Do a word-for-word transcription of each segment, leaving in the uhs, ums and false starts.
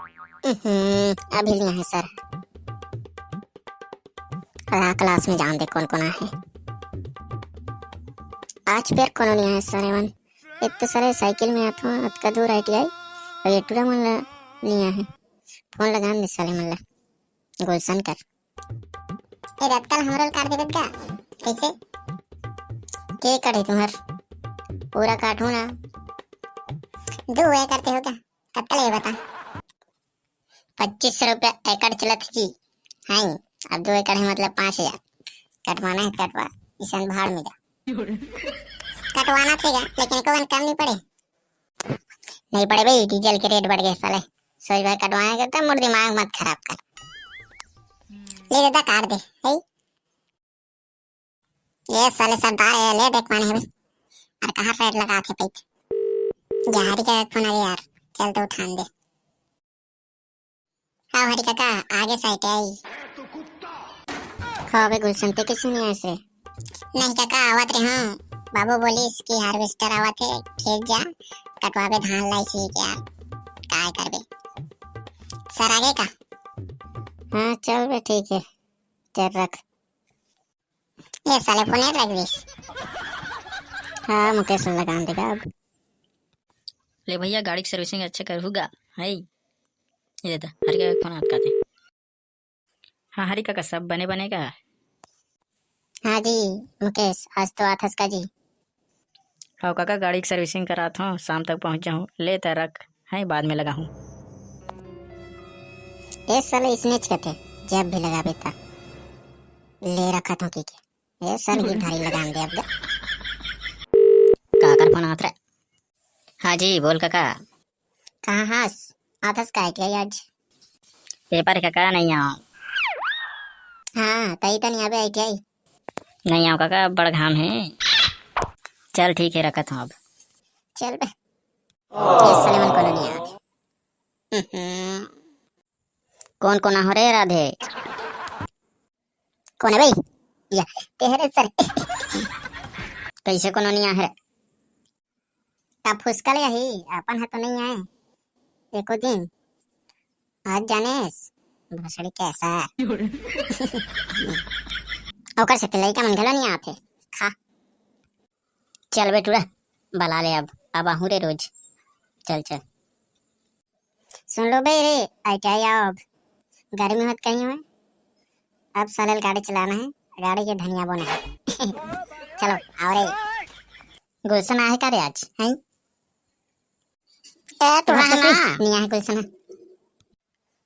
हम्म, अभी नहीं आए सर। अगला क्लास में जान दे कौन कौन आए। आज फिर कोनो नहीं आए सर एमन। एक तो साले साइकिल में आथों अतका दूर आई टी आई, और ये टूरा मन ला नहीं आए। फोन लगा दे साले मन ला। गुलशन कर। ए, रतकल हमरो ल काट देबे का? कैसे? के काटे तुम्हार? पूरा काटू ना। दो एकड़ ते हो क्या? कतका ले बता? पच्चीस सौ रुपया एकड़ चलत जी। हाँ, अब दो एकड़ है, मतलब पाँच हजार। कटवाना है, कटवा। इसन भाड़ में जा। कटवाना थे गा, लेकिन कौन कम नहीं पड़े? नहीं पड़े भाई, डीजल के रेट बढ़ गए साले। सोच भाई कटवाने के तो मोर दिमाग मत खराब कर। ले दादा, काट दे। है, ये साले सरदार, ये ले देख माने हवे। और कहाँ रेट लगा थे पैच? जा हरिका का फोन आ गया यार, चल तो उठान दे। हाँ हरिका का, आगे साइट आई। हाँ बे गुलशन, ते कैसे नहीं आए से? नहीं काका, आवत रहे हूँ। बाबू बोलिस कि हार्वेस्टर आवत है, खेत जा, कटवाबे धान लाई सी के यार, काय करबे। सर आगे का? हाँ चल बे, ठीक है, चल रख। ये साले फोन रख दिस। हाँ मुकेश लगा देगा अब। ले भैया, गाड़ी की सर्विसिंग अच्छा करहू गा, है? ये दे, हरिका का फोन आता हे। हाँ हरिका का, सब बने बने का? हाँ जी मुकेश, आज तो आथस का जी। हाँ काका, गाड़ी की सर्विसिंग करात हूँ, शाम तक पहुँच जाहूँ। ले त रख, है बाद में लगाहूँ। ए साले इसने कहते, जब भी लगाबे ता ले रखत हूँ की के। ए सर ही भारी लगान दे अब। काकर फोन आत रे? हाँ जी बोल काका। कहाँ हस? आथस काय के आज? पेपर काका, नहीं आऊँ। हाँ तई तो नहीं आबे आई टी आई। नहीं आऊँ काका, बड़ घाम है। चल ठीक है, रखत हूँ अब। चल बे। ये साले मन कोनो नहीं आत। हम्म। कौन कौन हो रे राधे? कौन है भाई? या, तेहरे सर। कैसे कोनो नहीं आहे रे? ता फुसकल यही, अपन है तो नहीं आए। एको दिन। आज जानेस, भोसड़ी कैसा? ओकर से लइका मन घलो नहीं आते। खा। चल बे टूरा, बला ले अब, अब आहूँ रे रोज। चल, चल। सुन लो बे रे, आई टी आई आओ अब। गर्मी होत कहीं हुए। अब साले गाड़ी चलाना है, गाड़ी के धनिया बोना है। चलो, आओ रे। गुलशन आहे का रे आज, हैं? ए, तो हाँ, रहा तो ना। नहीं आहे गुलशन।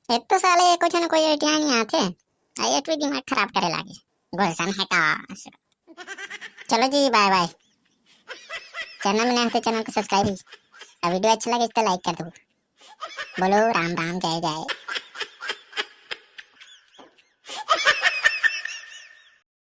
एक तो साले कुछ न कोई आई टी आई नहीं आते। आ, ये तो दिमाग खराब करे लागे। गुलशन है का? चलो जी, बाय बाय। चैनल में नए हो तो चैनल को सब्सक्राइब ही। और वीडियो अच्छा लगे तो लाइक कर दो। बोलो राम राम, जय जय।